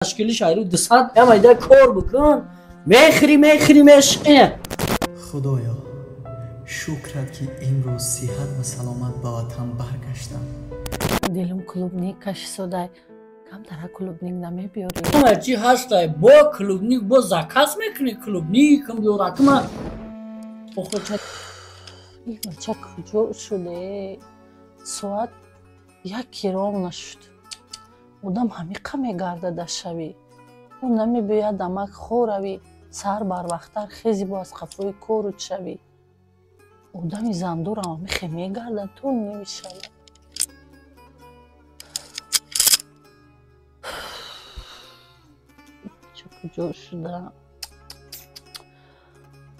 Ташкили шайру 200 ямайда кор бикун. Мехри мехри мешқи. Худоё, шукрат ки имрӯз сиҳат ва саломат ба ватан баргаштам. Дилум клубник кашисодай. Камтара клубник намебиёрӣ? Чи ҳастай? Бо клубник бо заказ мекунӣ клубникам биёракма. Ин бача куҷо шуде? Соат як киром нашуд. Одам ҳамиқа мегардад дар шавӣ. Ӯ намебиёяд дамак хоравӣ, саҳар барвақттар хези бо аз қафои корут шавӣ. Одами зандорам ҳамихе мегардад то намешавад. Бача куҷо шуда?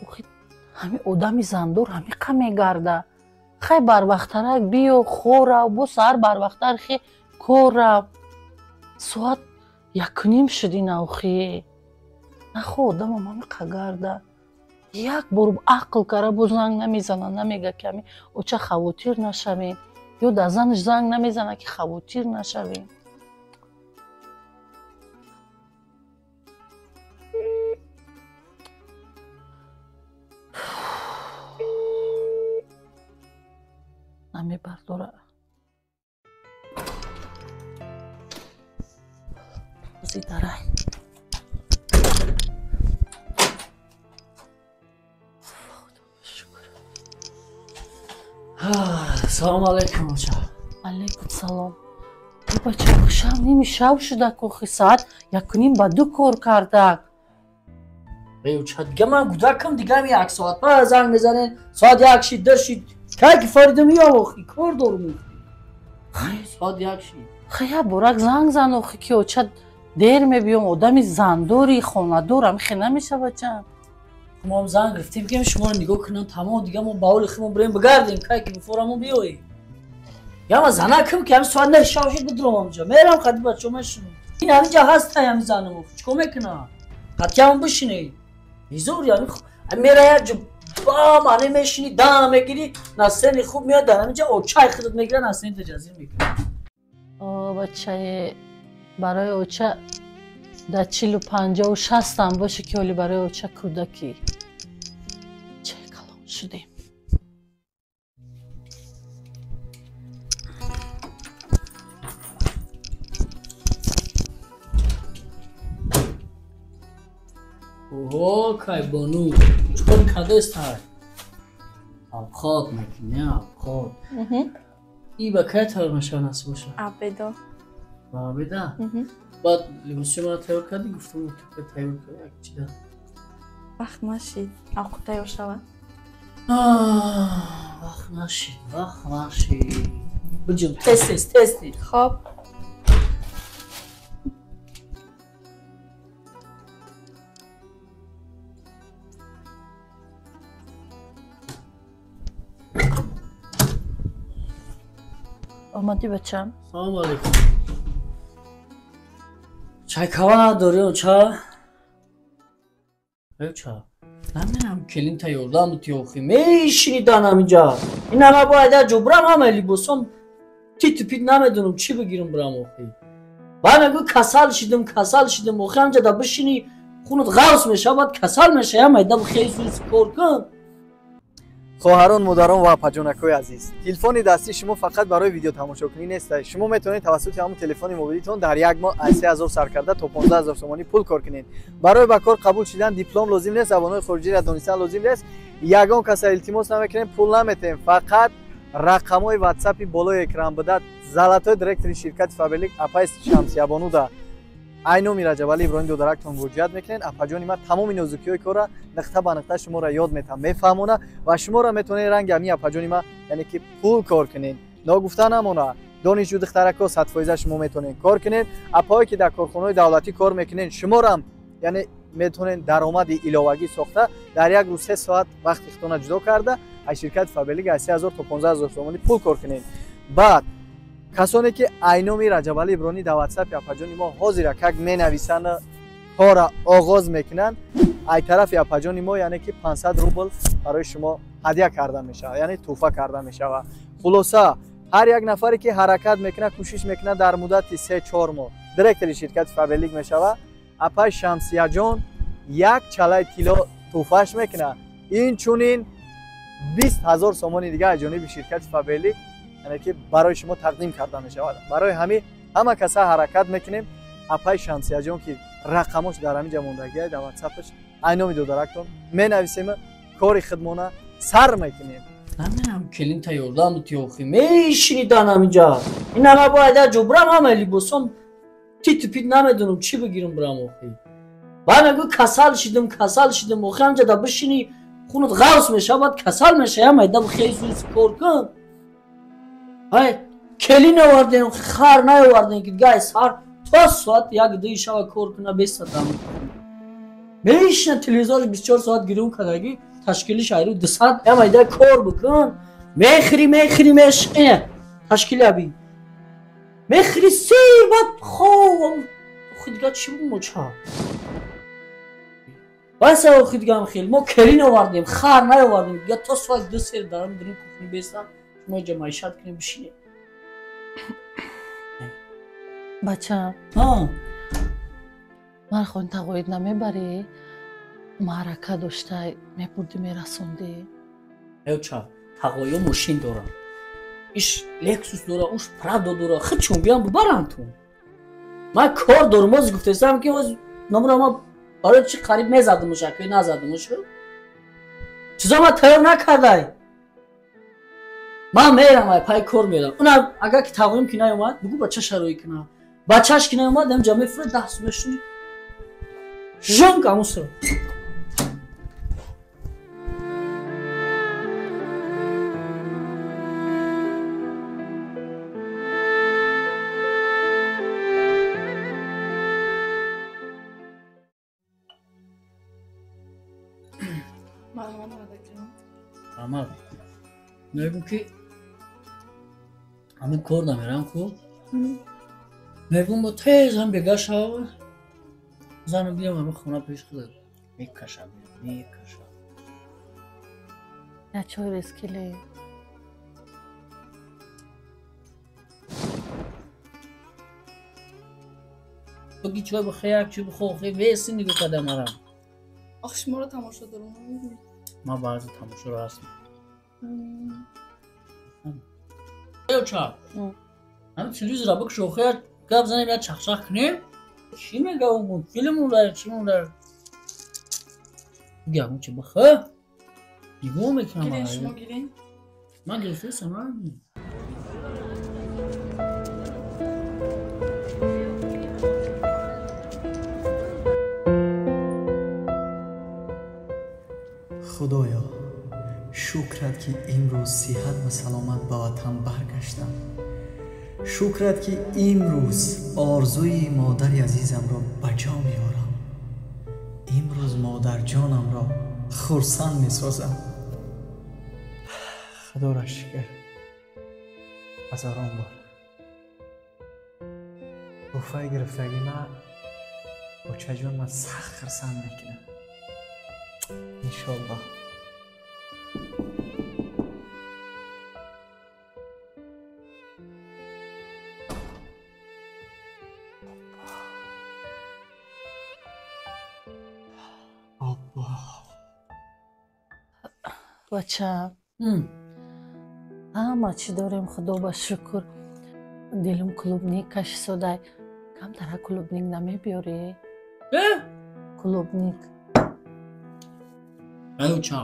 Охи ҳами одами зандор ҳамиқа мегарда. Хай барвақттарак биё хорав, бо саҳар барвақттар хе корав. Соат 1:30 шуд ина охи. Нахо одамам ҳамиқа гарда. Як бор ақл кара бо занг намезана, намега ки ҳами оча хавотир нашавем. Ё дар занаш занг намезана ки хавотир нашавем. Намебардора. Дарай. Салом алейкум, оча. Алейкум салом. Бача, хушам ними шав шуда кохи соат 1:30 ба ду кор кардак. Оча, дига ман гудакам, дига ми як соат па занг мезанен, соат 1 шид, 2 шид. Кай ки фаридам меям охи, кор дорум. Соат 1 шид. Хая бурак занг зан охи ки оча дер мебиём, одами зандори, хонадор ҳамихе намеша бача. Мо ҳам занг гирифтем ки шуморо нигоҳ кунам, тамом дига мо ба ҳоли худмон бирем бигардем, кай ки бифорамо биёем. Яма занакам ки ҳами соат 9 шав шуд бидром ҳамҷа. Мерам қади бачаҳо мешинам. Ин ҳаминҷа ҳастай ҳами занам охи, чикор мекунам? Қатъиам бишинед. Бизор ями мера як ҷо бам ане мешинӣ, дам мегирӣ, настроени хуб меояд, дар ҳаминҷа очай худат мегирад, настроени таҷазир мекунад. О бачае, барои оча дар 40 50 60 боше ки ҳоли барои оча кӯдакӣ. Чай калон шудем. Оҳо, кайбону, чикор кардестай? Авқот мекунӣ, авқот. И ба кай тайёр мешавад насиб бошад? Абеда. Ба абеда? Баъд либоси маро тайёр кардӣ, гуфтам типа тайёр кардӣ, як чида. Вақт нашид, авқот тайёр шавад. Вақт нашид, вақт нашид. Биҷум, тез тез, тез тез. Хоб. Омадӣ бачам? Салом алейкум. Чайкава надорӣ оча? Оча, намедонам келинта ёрдам бити охи. Мешинӣ дан ҳаминҷа. Ин ҳама бояд як ҷо бирам, ҳама либосом титу пит намедонам чӣ бигирам бирам охи. Баъд мегӯй касал шидам, касал шидам. Охи ҳаминҷа да бишинӣ хунат ғавс мешавад, баъд касал мешавӣ, ҳама да хесус кор кун. Хоҳарон, модарон ва апаҷонакҳои азиз, телефони дастии шумо фақат барои видеотамошокунӣ нест. Шумо метавонед тавассути ҳамон телефони мобилитон дар як моҳ аз 3000 сар карда то 15000 сомонӣ пул кор кунед. Барои ба кор қабул шудан диплом лозим нест, забонҳои хориҷиро донистан лозим нест. Ягон каса илтимос намекунем, пул наметаҳем. Фақат рақамҳои ватсапи болои экран буда золотой директори ширкати Фаберлик апай Шамсиябонуда ай номи Раҷабали Иброҳим додарактон муроҷиат мекунед. Апаҷони ман тамоми нозукиҳои корра нуқта ба нуқта шуморо ёд метам, мефаҳмона ва шуморо метавонед ранги ҳамин апаҷони ман, яъне ки пул кор кунед. Ногуфта намона, донишҷӯ духтаракҳо 100% шумо метавонед кор кунед. Апаҳое ки дар корхонаҳои давлатӣ кор мекунед, шуморам яъне метавонед даромади иловагӣ сохта дар як рӯз 3 соат вақти худтонро ҷудо карда аз ширкати Фаберлик аз 3000 то 15000 сомонӣ пул кор кунед. Баъд касоне ки айноми Раҷабали Иброҳимӣ дар ватсапи апаҷони мо ҳозира как менависанд, кора оғоз мекунанд, ай тарафи апаҷони мо яъне ки 500 рубл барои шумо ҳадя карда мешавад, яъне тӯҳфа карда мешавад. Хулоса, ҳар як нафаре ки ҳаракат мекунад, кӯшиш мекунад дар муддати 3-4 моҳ директори ширкати Фаберлик мешава. Апай Шамсияҷон як чалаи тилло тӯҳфаш мекунад. Инчунин 20 000 сомони дига аз ҷониби ширкати Фаберлик, яъне ки барои шумо тақдим карда мешавад. Барои ҳамин ҳама каса ҳаракат мекунем. Апай Шамсияҷон ки рақамош дар ҳамин ҷа мондагиай, дар ватсапаш айноми додарактон менависем, кори хидмона сар мекунем. Намедонам келин тайёрдам тиёхи мешинидан ҳаминҷа. Ин ҳама бояд ҷо бурам, ҳама либосом титу пит, намедонам чӣ бигирам бурам охи. Баъд мегӯ касал шидам, касал шидам, охи ҳамҷа да бишини хунат ғавс мешава, баъд касал мешава, ҳама да хесус кор кун. Ай келин овардем, хар наовардем ки дига сар то соат як дуи шава кор куна бесадам. Мешина телевизорш 24 соат гирён кардагӣ, ташкили шаҳру 200 ҳамайда кор бикун. Мехӯри, мехӯри, меш ташкили аби мехӯри сер, баъд хоб. Охи дига чӣ бумоча баса, охи дигам хел мо келин овардем, хар наовардем. Дига то соат ду сер дарам дурин кухни бестам, шумо иҷа маишат кунем, бишинем. Бача, ман хон тағоид намебарӣ? Маърака дошта мебурдӣ, мерасондӣ. Эча, тағоё мошин дорам, иш Лексус дора, уш Прадо дора, худшон биям бубарам ту. Ман кор дорам, оз гуфтестам ки оз номра ма барои чи қариб мезадимуш, аки назадимуш. Чизо ма тайёр накардай. Ман мерам, ай пай кор мерам. Уна агар ки тағоим ки наёмад, бугу бача шароӣ кунам. Бачаш ки наёмад, ҳамҷа мефура 10 сум мешуни. Жонг амусо. Амал. Мегӯм ки ҳамин кор намерам ку. Мегӯм бо тез ҳам бега шава. Занам биям ҳамин хона пеш худат мекашам, мекашам. Я чой рескиле. Буги чой бихе, як чой бихо, охе веси нигоҳ кардам марам. Ох, шуморо тамошо дорам. Ман баъзе тамошоро ҳастам. Ча, ҳамин телевизора бикшо, охе гап занем, як чахчах кунем. Чӣ мегавм? Филм ундар, чӣ ундар? Буги ягон чи бихе. Нигоҳ мекунам. Гирин, шумо гирин. Ман гирифтасам. Худоё, шукрат ки имрӯз сиҳат ва саломат ба ватан баргаштам. Шукрат ки имрӯз орзуи модари азизамро ба ҷо меорам. Имрӯз модарҷонамро хурсанд месозам. Худоро шукр, ҳазорон бор. Тӯҳфаи гирифтагӣ ман бочаҷон ман сахт хурсанд мекунам. Иншоаллоҳ. Бача, ҳама чӣ дорем, худо ба шукр. Дилум клубник кашисодай. Камтара клубник намебиёрӣ? Клубник. Аюча,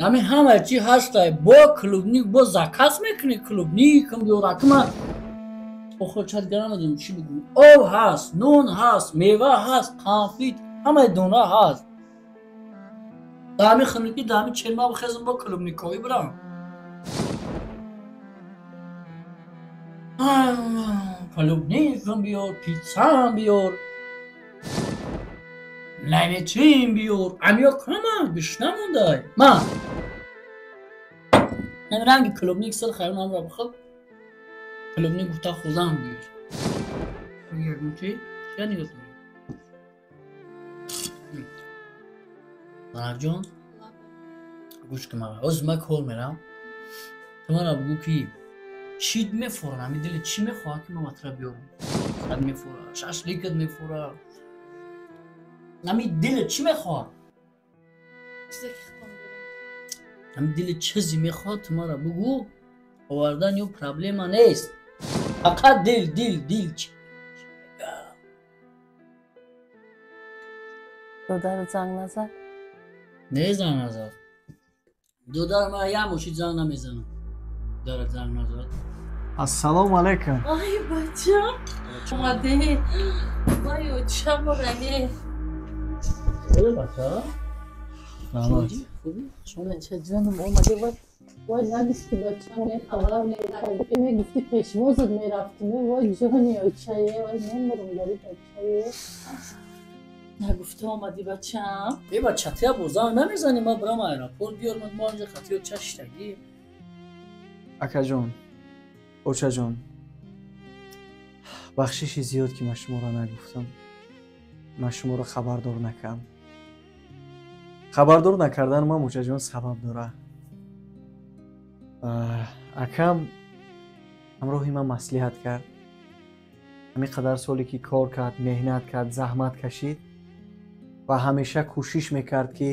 ҳамин ҳама чӣ ҳастай, бо клубник бо заказ мекунӣ, клубникам биёра кума. Охир ча дигар намедонам чӣ бигӯм. Об ҳаст, нон ҳаст, мева ҳаст, конфит, ҳамаи дона ҳаст. Даҳами хунукӣ, даҳами челма бихезам бо клубникоӣ бирам. Клубникам биёр, питсаам биёр, намечим биёр. Амиё кунамам, гӯш намондай. Ман ҳамин ранги клубник сир хайрон ҳамро бихӯр. Клубник гуфта хӯрдам биёр. Ягон чи? Чия нигоҳ дорӣ? Марафҷон, гӯш кун мара. Ҳозир ман кор мерам. Ту мара бигӯ ки чӣ мефорам, ҳамин дили чӣ мехоҳад ки ман ба тура биёрам? қад мефура, шашликат мефура. Ами дилат чӣ мехоҳад? Чизе ки худам дорам. Ами дилат чизе мехоҳад, ту мара бугӯ, овардан ё проблема нест. Фақат дил, дил, дил чӣ? Додарат занг назад? Не, занг назад. Додар ман як мошин занг намезанам. Додарат занг назад. Ассалому алайкум. Ай бачам, омадӣ. Вай очам ране. Бача? Раҳмат. Хубӣ? Бача ҷонам омадӣ. Вай вай нагуфти бачам, не хабар не мегуфти пешвозат мерафтим. Вай ҷони очае, вай мемурам дари бачае. Нагуфта омадӣ бачам. Э бача, тия бо занг намезанӣ, ман бирам аэропорт биёрам, мо инҷа хатиё чаштагӣ. Акаҷон, очаҷон, бахшиши зиёд ки ман шуморо нагуфтам, ман шуморо хабардор накардам. Хабардор накардан ман очаҷон сабаб дора. Акам ҳамроҳи ман маслиҳат кард. Ҳамин қадар соле ки кор кард, меҳнат кард, заҳмат кашид ва ҳамеша кӯшиш мекард ки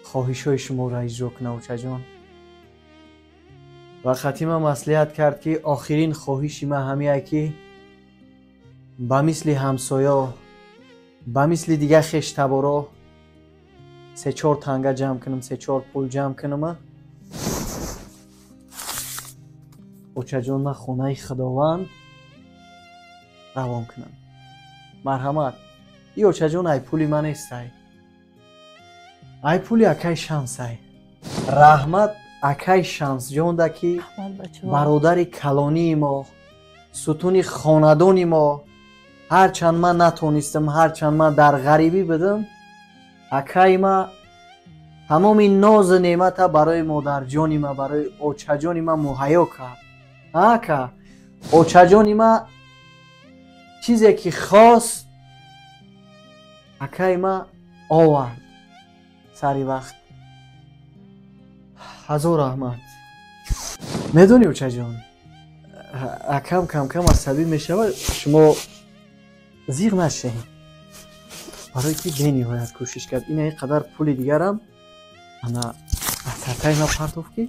хоҳишҳои шуморо иҷро кунад очаҷон. Ва хатима маслиҳат кард ки охирин хоҳиши ман ҳамие ки ба мисли ҳамсоё, ба мисли дигар хештаборо се-чор танга ҷамъ кунам, се-чор пул ҷамъ кунам. Очаҷон, ман хонаи Худованд равон кунам. Марҳамат, и очаҷон ай пули ман нестай, ай пули акай Шамсай. Раҳмат акай Шамсҷонда ки бародари калонии мо, сутуни хонадони мо. Ҳарчанд ман натонистам, ҳарчанд ман дар ғарибӣ будам, акаи ма тамоми нозу неъмата барои модарҷони ма, барои очаҷони ма муҳайё кард. Ака, очаҷони ма чизе ки хост, акаи ма овард сари вақт. Ҳазор раҳмат. Медонӣ очаҷон, акам кам-кам асабӣ мешавад, шумо зиғ нашед, барое ки бениҳоят кӯшиш кард. Ина ин қадар пули дигарам ана аз сартаи ма партофт ки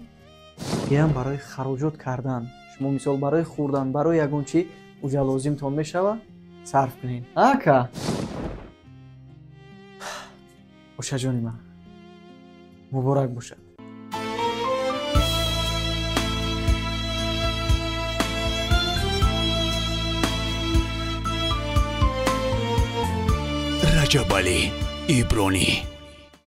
иам барои хароҷот кардан, шумо мисол барои хӯрдан, барои ягон чи уҷа лозимтон мешавад, сарф кунед. Ака, очаҷони ман, муборак бошад. Раҷабалӣ Ибронӣ.